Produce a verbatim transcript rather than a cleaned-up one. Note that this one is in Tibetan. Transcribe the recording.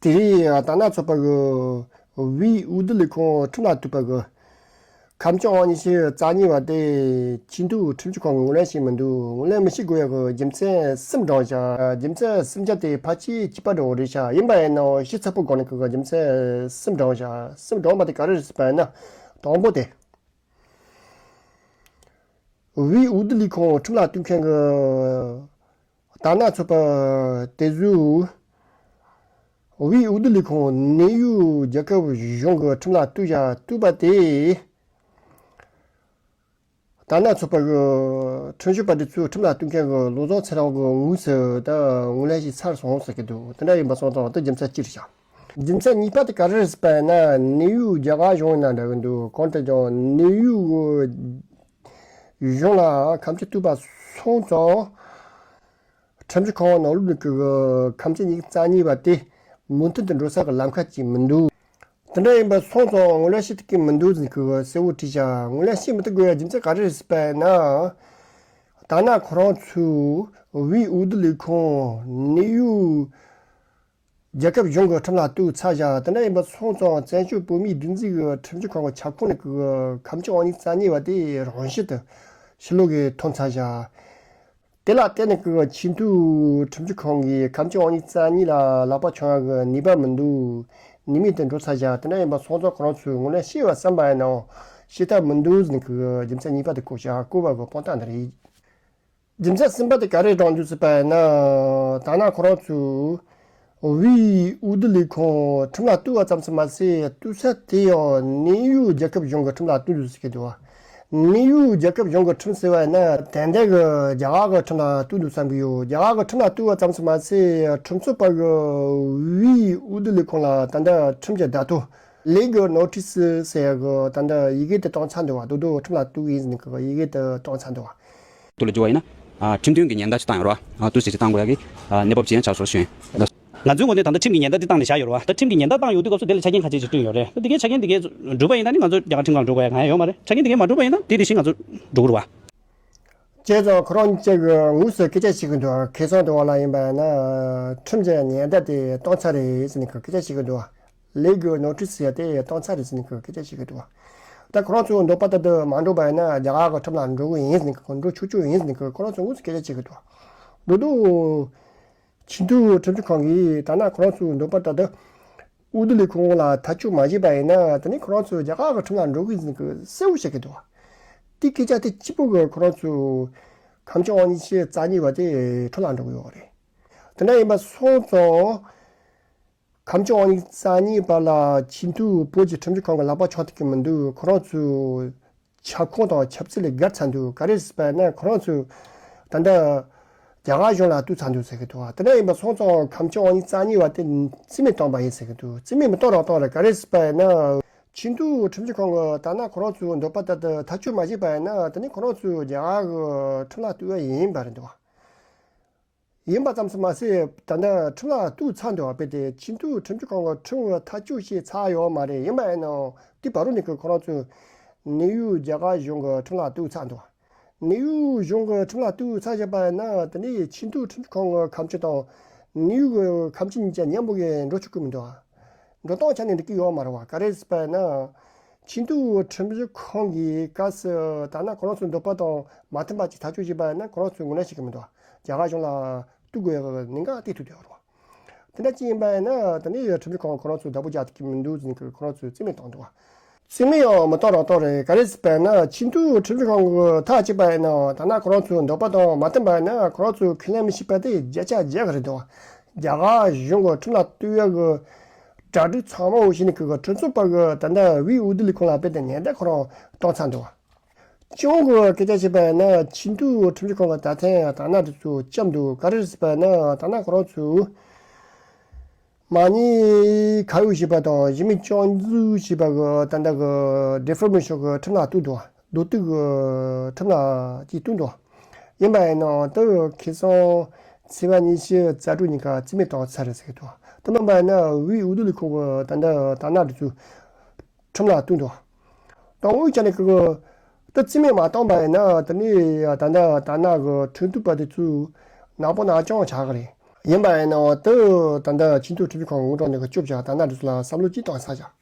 དེ་རིང་ད་ནང་ཚོགས་པ་གི་དབུས་འོས་བསྡུ་ལས་ཁུངས་ཁྲིམས་ལ་གཏུགས་པ་གི་ཁ་བྱང་ཉི་ཤུ་རྩ་གཉིས་པ་དེ་ཆེས་མཐོའི་ཁྲིམས་ཞིབ་ཁང་གིས་ངོས་ལེན་བྱས་མི་འདུག་ངོས་ལེན་མི་བྱེད་དགོས་ཡག་གི་རྒྱུ་མཚན་གསུམ་བགྲངས་བཞག་རྒྱུ་མཚན་གསུམ་ཆ་དེ་ཕལ་ཆེར་གཅིག་པ་འདྲ་བོ་རེད་ཤག་ཡིན་པ་ཡིན་ནའང་ཞིབ་ཚགས་པོ་སྒོ་ནས་གི་རྒྱུ་མཚན་གསུམ་བགྲངས་བཞག་གསུམ་བགྲངས་པ་དེ་ག་རེ་རེད་ཟེར་བ་ཡིན་ན། དང་པོ་དེ། དབུས་འོས་བསྡུ་ལས་ཁུངས་ཁྲིམས་ལ་གཏུགས་མཁན་གྱི་ད་ནང་ཚོགས་པ་དེ་ཚོས་དབུས་འོས་བསྡུ་ལས་ཁུངས་གནས་ཡུལ་རྒྱལ་ཁབ་གཞུང་གི་ཁྲིམས་ལ་གཏུགས་བཞག་གཏུགས་པ་དེ། ད་ནང་ཚོགས་པ་གི་ཁྲིམས་ཞིབ་པ་དེ་ཚོས་ཁྲིམས་ལ་གཏུགས་མཁན་གྱི་བློ་བཟང་ཚེ་རིང་གིས་དངོས་སུ་ད་ངོས་ལེན་ཞུས་ཚར་སོང་ཟེར་གྱི་འདུག་དེ་འདྲ་ཡིན་པ་སོང་ཙང་དེ་རྒྱུ་མཚན་གཅིག་རེད་ཤག་རྒྱུ་མཚན་གཉིས་པ་དེ་ག་རེ་རེད་ཟེར་བ་ཡིན་ན། གནས་ཡུལ་རྒྱ་གར་གཞུང་ཡིན་ན་འདྲ་གི་འདུག་གང་ལྟར་ཀྱང་གནས་ཡུལ་གཞུང་ལ་ཁ་བྱང་གཏུགས་པ་སོང་ཙང་། ཁྲིམས་ཞིབ་ཁང་ནང་ལོགས་ནས་ཀྱི་ཁ་བྱང་ཉི་ཤུ་རྩ་གཉིས་པ་དེ་མུ་མཐུད་དུ་འགྲོ་ས་གི་ལམ་ཁ་ཅིག་མི་འདུག་དེ་འདྲ་ཡིན་པ་སོང་ཙང་ངོས་ལེན་བྱེད་ཐུབ་ཀྱི་མི་འདུག་ཟེར་ནས་ཀྱི་གསལ་བོ་བྲིས་བཞག་ངོས་ལེན་བྱེད་མི་ཐུབ་དགོས་ཡག་རྒྱུ་མཚན་ག་རེ་རེད་ཟེར་བ་ཡིན་ན། ད་ནང་ཁོ་རང་ཚོའི་དབུས་འོས་བསྡུ་ལས་ཁུངས་གནས་ཡུལ་རྒྱལ་ཁབ་གཞུང་གི་ཁྲིམས་ལ་གཏུགས་ཚར་བཞག་དེ་འདྲ་ཡིན་པ་སོང་ཙང་བཙན་བྱོལ་བོད་མིའི་སྒྲིག་འཛུགས་ཀྱི་ཁྲིམས་ཞིབ་ཁང་གི་ཁྱབ་ཁོངས་ནས་ཀྱི་ཁ་བྱང་ཉི་ཤུ་རྩ་གཉིས་པ་དེ་རང་བཞིན་དུ་ཕྱི་ལོགས་ཀྱིས་ཐོན་ཚར་བཞག་དེ་ལ་བརྟེན་ནས་ཀྱི་ཆེས་མཐོའི་ཁྲིམས་ཞིབ་ཁང་གིས་ཁ་བྱང་ཉི་ཤུ་རྩ་གཉིས་ལ་ལག་པ་འཆང་ཡག་གི་ནུས་པ་མི་འདུག་ནུས་མེད་དུ་འགྲོ་ཚར་བཞག་དེ་འདྲ་ཡིན་པ་སོང་ཙང་ཁོ་རང་ཚོས་ངོས་ལེན་བྱས་པ་བསམ་པ་ཡིན་ནའང་བྱེད་ཐབས་མི་འདུག་ཟེར་ནས་ཀྱི་རྒྱུ་མཚན་གཉིས་པ་དེ་བཀོད་བཞག་བཀོད་པ་གི་དཔང་རྟགས་འདི་རེད། རྒྱུ་མཚན་གསུམ་པ་དེ་ག་རེ་དྲངས་འདུག་ཟེར་བ་ཡིན་ན། ད་ནང་ཁོ་རང་ཚོས་དབུས་འོས་བསྡུ་ལས་ཁུངས་ཁྲིམས་ལ་གཏུགས་པ་ཙམ་ཞིག་མ་ཟད་གཏུགས་ས་དེ་ཡང་གནས་ཡུལ་རྒྱལ་ཁབ་གཞུང་གི་ཁྲིམས་ལ་གཏུགས་འདུག་ཟེར་གྱི་འདུག་གནས་ཡུལ་རྒྱལ་ཁབ་གཞུང་གི་ཁྲིམས་ཟེར་བ་ཡིན་ན་ཏན་ཏན་གྱི་རྒྱ་གར་གྱི་ཁྲིམས་ལ་གཏུགས་འདུག་བསམ་གྱི་ཡོད། རྒྱ་གར་གྱི་ཁྲིམས་ལ་གཏུགས་པ་ཙམ་ཞིག་མ་ཟད་ཁྲིམས་རྩོད་པ་གི་དབུས་འོས་བསྡུ་ལས་ཁུངས་ལ་ད་ལྟ་ཁྲིམས་ཀྱི་བརྡ་ཐོ་ལིག་གལ་ནོ་ཊི་སི་ཟེར་ཡག་གི་ད་ལྟ་ཡི་གེ་དེ་བཏང་ཚར་འདུག་བ། རྡོག་རྡོག་ཁྲིམས་ལ་གཏུགས་ཡིན་ཟེར་ནས་གི་ཡི་གེ་དེ་བཏང་ཚར་འདུག་བ། དུ་ལ་འགྱུར་བ་ཡིན་ན། ཨ། ཁྲིམས་མཐུན་གྱི་ཉེན་བརྡ་ཞིག་བཏང་ཡོད་རེད་བ། ཨ། དུས་ཚོད་ཅིག་བཏང་དགོས་ཡག་གི། ཨ། གནས་བབ་ཅིག་ཡང་ཆགས་སོང་ཞུ་ཡིན། ང་ཚོའི་ངོས་ནས་ད་ལྟ་ཁྲིམས་ཀྱི་ཉེན་བརྡ་འདི་བཏང་ནས་བཞག་ཡོད་རེད་བ། ད་ཁྲིམས་ཀྱི་ཉེན་བརྡ་བཏང་ཡོང་དུས་སྐབས་སུ་དེ་ལ་ཆ་རྐྱེན་ཁ་ཤས་ཅིག་བསྐྲུན་ཡོད་རེད། ད་དེ་གའི་ཆ་རྐྱེན་དེ་གའི་འགྲུབ་པ་ཡིན་ན་ནི་ང་ཚོ་རྒྱ་གར་ཁྲིམས་ཁང་འགྲོ་དགོས་ཡག་གང་ཡང་ཡོད་མ་རེད། ཆ་རྐྱེན་དེ་གའི་མ་འགྲུབ་པ་ཡིན་ན་དེ་དེ་བཞིན་ང་ཚོ་འགྲོ་གི་རེད་བ། བྱས་ཙང་ཁོ་རང་གཅིག་གིས་དངོས་སུ་སྐད་ཆ་བཤད་ཀྱི་འདུག་ཁ་སང་དུ་བ་ལ་ཡིན་པ་ཡིན་ན་ཁྲིམས་ཀྱི་ཉེན་བརྡ་དེ་བཏང་ཚར་རེད་ཟེར་ནས་སྐད་ཆ་བཤད་ཀྱི་འདུག་ལིག་གལ་ནོ་ཊི་སི་ཟེར་ཡག་དེ་བཏང་ཚར་རེད་ཟེར་ནས་སྐད་ཆ་བཤད་ཀྱི་འདུག་ད་ཁོ་རང་ཚོའི་འདོད་པ་ལྟར་དུ་མ་འགྲོ་བ་ཡིན་ན་རྒྱ་གར་གྱི་ཁྲིམས་ལ་འགྲོ་གི་ཡིན་ཟེར་ནས་འགྲོ་ཆོག་ཆོག་ཡིན་ཟེར་ནས་ཁོ་རང་ཚོས་དངོས་སུ་སྐད་ཆ་བཤད་ཀྱི་འདུག་རྡོག་རྡོག་ཆེས་མཐོའི་ཁྲིམས་ཞིབ་ཁང་གིས་ད་ནང་ཁོ་རང་ཚོའི་འདོད་པ་ལྟར་དུ་འོས་བསྡུ་ལས་ཁུངས་ལ་ཐག་གཅོད་མ་བྱས་པ་ཡིན་ན་དེ་ནས་ཁོ་རང་ཚོས་རྒྱ་གར་གྱི་ཁྲིམས་ལ་འགྲོ་གི་ཡིན་ཟེར་ནས་གསལ་བོ་བཤད་ཀྱི་འདུག་དེ་སྐད་ཆ་དེ་གཅིག་པོ་གིས་ཁོ་རང་ཚོའི་ཁ་བྱང་ཉི་ཤུ་རྩ་གཉིས་པ་དེ་འཕྲོ་བརླག་འགྲོ་གི་ཡོད་རེད། དེ་འདྲ་ཡིན་པ་སོང་ཙང་། ཁ་བྱང་ཉི་ཤུ་རྩ་གཉིས་པ་ལ་ཆེས་མཐོའི་བོད་ཀྱི་ཁྲིམས་ཞིབ་ཁང་གིས་ལག་པ་འཆང་ཐུབ་ཀྱི་མི་འདུག་ཁོ་རང་ཚོའི་ཁྱབ་ཁོངས་དང་ཁྱབ་ཚད་ལས་བརྒལ་ཚར་འདུག་ག་རེ་ཟེར་བ་ན་ཁོ་རང་ཚོས་ད་ལྟ་རྒྱ་གར་གཞུང་ལ་གཏུགས་ཚར་འདུག་ཟེར་གྱི་འདུག་དེ་འདྲ་ཡིན་པ་སོང་ཙང་ཁ་བྱང་ཉི་ཤུ་རྩ་གཉིས་པ་དེ་རྩིས་མེད་བཏང་པ་ཡིན་ཟེར་གྱི་འདུག་རྩིས་མེད་མི་གཏོང་རོགས་གཏོང་རེད། ག་རེ་ཟེར་བ་ན་ཆེས་མཐོའི་ཁྲིམས་ཞིབ་ཁང་གིས་ད་ནང་ཁོ་རང་ཚོའི་འདོད་པ་ལྟར་དུ་ཐག་གཅོད་མ་བྱས་པ་ཡིན་ན་དེ་ནི་ཁོ་རང་ཚོས་རྒྱ་གར་གྱི་ཁྲིམས་ལ་གཏུགས་ཡ་ཡིན་པ་རེད་འདུག་ཡིན་པ་ཙམ་ཞིག་མ་ཟད་ད་ལྟ་ཁྲིམས་ལ་གཏུགས་ཚར་འདུག་དཔེ་དེ་ཆེས་མཐོའི་ཁྲིམས་ཞིབ་ཁང་གི་ཁྲིམས་ཀྱི་ཐག་གཅོད་བྱས་ཚར་ཡོད་མ་རེད། ཡིན་པ་ཡིན་ནའང་དེ་བར་དུ་ནས་ཀྱི་ཁོ་རང་ཚོས་གནས་ཡུལ་རྒྱ་གར་གཞུང་གི་ཁྲིམས་ལ་གཏུགས་ཚར་འདུག་གནས་ཡུལ་གཞུང་གི་ཁྲིམས་ལ་གཏུགས་ཚར་བཞག་པ་ཡིན་ན་དེ་ནས་ཆེས་མཐོའི་ཁྲིམས་ཞིབ་ཁང་གི་ཁ་བྱང་དང་གནས་ཡུལ་གྱི་ཁ་བྱང་གཉིས་ཀ་མཉམ་པོ་གིས་འགྲོ་ཆོག་གི་མི་འདུག་འགྲོ་སྟངས་ཆ་ནས་འགྲིག་གི་ཡོད་མ་རེད་བ། ག་རེ་ཟེར་བ་ཡིན་ན། ཆེས་མཐོའི་ཁྲིམས་ཞིབ་ཁང་གིས་སྐབས་སུ་ད་ནང་ཁོ་རང་ཚོའི་འདོད་པ་དང་མ་མཐུན་པ་ཅིག་ཐག་གཅོད་བྱས་པ་ཡིན་ན་ཁོ་རང་ཚོས་ངོས་ལེན་བྱེད་ཀྱི་མི་འདུག་རྒྱ་གར་གཞུང་ལ་གཏུག་དགོས་ཡག་གི་གནད་འགག་དེ་ཐུག་བསྡད་ཡོད་རེད། དེ་འདྲ་ཅིག་ཡིན་པ་ཡིན་ན་དེ་ནས་ཁྲིམས་ཞིབ་ཁང་ཁོ་རང་ཚོས་བདག་པོ་རྒྱག་ཐུབ་ཀྱི་མི་འདུག་ཟེར་ནས་ཁོ་རང་ཚོས་རྩིས་མེད་བཏང་འདུག་རྩིས་མེད་ཡང་མི་གཏོང་རོགས་གཏོང་རེད། ག་རེ་ཟེར་བ་ཡིན་ན་ཆེས་མཐོའི་ཁྲིམས་ཞིབ་ཁང་གིས་ཐག་བཅད་པ་ཡིན་ནའང་ད་ནང་ཁོ་རང་ཚོའི་འདོད་པ་དང་མ་མཐུན་པ་ཡིན་ན་ཁོ་རང་ཚོས་ཁས་ལེན་མི་བྱེད་པ་དེ་བརྒྱ་ཆ་བརྒྱ་གི་རེད་འདུག་རྒྱ་གར་གཞུང་གི་ཁྲིམས་ལ་གཏུག་ཡག་གི་གྲ་སྒྲིག་ཚང་མ་འོ་བྱས་ནས་ཁོ་གི་ཁྲིམས་རྩོད་པ་གི་ད་ལྟ་དབུས་འོས་བསྡུ་ལས་ཁུངས་ལ་དཔེ་དེ་ཉེན་བརྡ་ཁོ་རང་བཏང་ཚར་འདུག་སྤྱི་ཡོངས་ཀྱི་སྐད་ཆ་བཤད་པ་ཡིན་ན་ཆེས་མཐོའི་ཁྲིམས་ཞིབ་ཁང་གི་ད་ཐེངས་དག་སྣང་དེ་ཚོ་བཅམ་འདུག་ག་རེ་རེད་ཟེར་བ་ཡིན་ན་དག་སྣང་ཁོ་རང་ཚོས་མ་ཉེས་ཁ་གཡོགས་བྱས་པ་དང་གཞི་མེད་བཙོན་འཇུག་བྱས་པ་གི་ད་ལྟ་གི་ཌི་ཕོ་མེ་ཤོན་གི་ཁྲིམས་ལ་གཏུགས་འདུག་མདོ་སྟུག་གི་ཁྲིམས་ལ་ཅིག་གཏུགས་འདུག་ཡིན་པ་ཡིན་ནའང་དེ་ཁ་སང་ཚེས་པ་ཉི་ཤུ་རྩ་དྲུག་ཉིན་ཀ་རྩིས་མེད་བཏང་ཚར་རེད་ཟེར་གི་འདུག་དེ་མིན་པ་ཡིན་ན་དབུས་འོས་བསྡུ་ལས་ཁུངས་གི་ད་ལྟ་དག་སྣང་དེ་ཚོ་ཁྲིམས་ལ་གཏུགས་འདུག་དང་དབུས་ཆ་ནས་ཁོ་གི་ད་རྩིས་མེད་མ་བཏང་པ་ཡིན་ན་དེ་ནས་ད་ལྟ་དག་སྣང་གི་ཁྲིམས་གཏུག་པ་དེ་ཚོ་ནག་པོ་ནག་རྐྱང་ཆགས་གི་རེད། ཡིན་པ་ཡིན་ན་འོ་དུ་ད་ལྟ་ཆེས་མཐོའི་ཁྲིམས་ཞིབ་ཁང་ངོ་སྤྲོད་ནས་ཀྱི་སྐྱོབ་བྱ་ད་ལྟ་འདི་ཚོ་ལ་བསམ་བློ་ཅིག་བཏང་ས་བྱ།